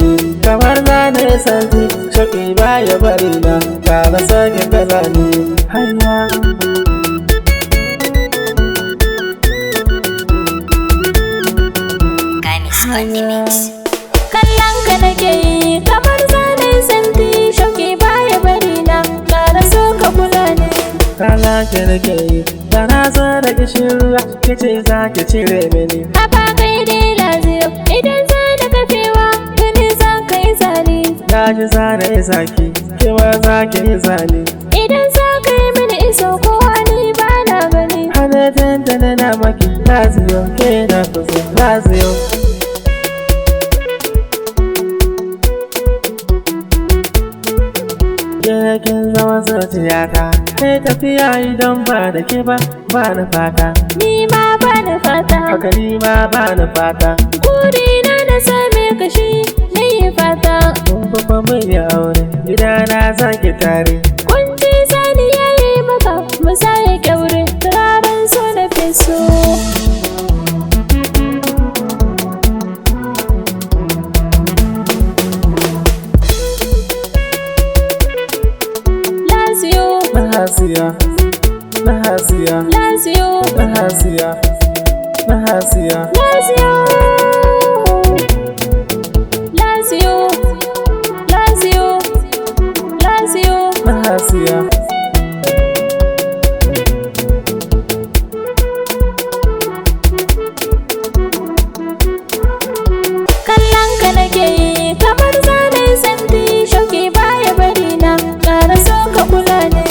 yi, kamar zane santi, shauki baya bari na, kara sake kala ni, hanya. Gamis on the mix. Kallon ka nake yi kamar zanen santi, shauki baya bari na, ƙara so ka kula ni. Kala ke nake yi, da na zo da kishin ruwa, kice za ki cire mini. Haba kai dai laziyo, idan za da kafewa, gani za ka yi zane. Na ji zane zaki, ke ma za ki yi zane. Idan za ka yi mini iso kowa ni ba na gani. Hana tantana na maki, laziyo, ke na kusa, laziyo. Ke kin zama zuciyata, kai tafiya idan ba da ke ba, ba na fata. Ni ma ba na fata, Haka ni ma ba na fata. burina na same ka shi na yi fata. Mun fafa mun yi aure, gidana zaki tare. Kunci sani ya yi maka, musaya kyaure, turaren so na fi so. Lazio, Na hasiya, na hasiya, Lazio, na hasiya, na hasiya. Lazio, Lazio, Lazio, Lazio. Na hasiya. Kallon ka nake yi kamar zanen santi, shauki baya bari na, ƙara so ka kula ni.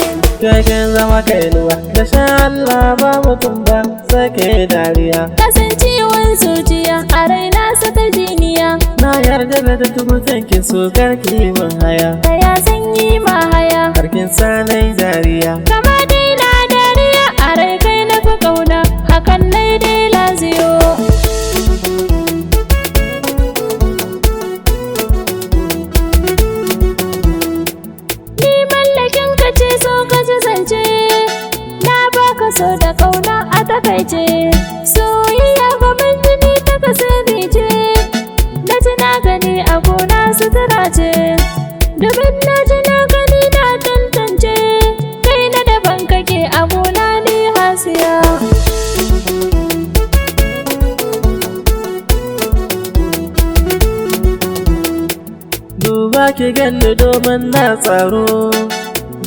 Kin zama kainuwa, da sha Allah ba mutum ba, sai ke dariya. Kasancewar zuciya a raina saka jiniya, Na yarda da duk mutum ki so karki min haya. da ya sanyi ma haya. Harkin sa nai dariya. Kama dai na dariya a rai kai na fi ƙauna, hakan nai dai laziyo. Ni mallakin ka ce so ka ji zance, na baka so da ƙauna a takaice. Soyayya gaban jini ta kasani ce, na ji na gani a gona sutura ce. Domin na ji na gani na tantance, kai na daban kake a gona ni hasiya. Duba ki ganni domin na tsaro.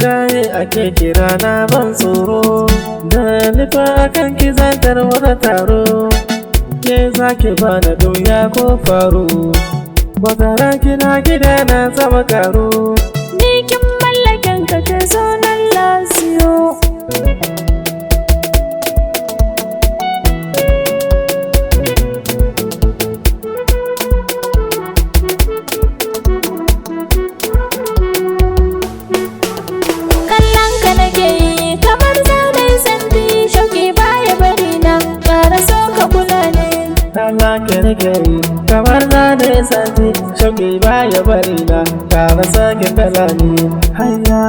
Gaye ake kira na ban tsoro. Da nufa akan ki zantar wani taro. Ke za ki bani doya ko faro. Wata ran kina gida na zama karo. Ni kin mallakin ka ce sunan lasiyo. Kallon ka nake yi kamar zanen santi, shauki baya bari na, ƙara so ka kula ni. Allah ke nake yi, kamar zane santi, shauki baya bari na, kara sake kala ni, hanya.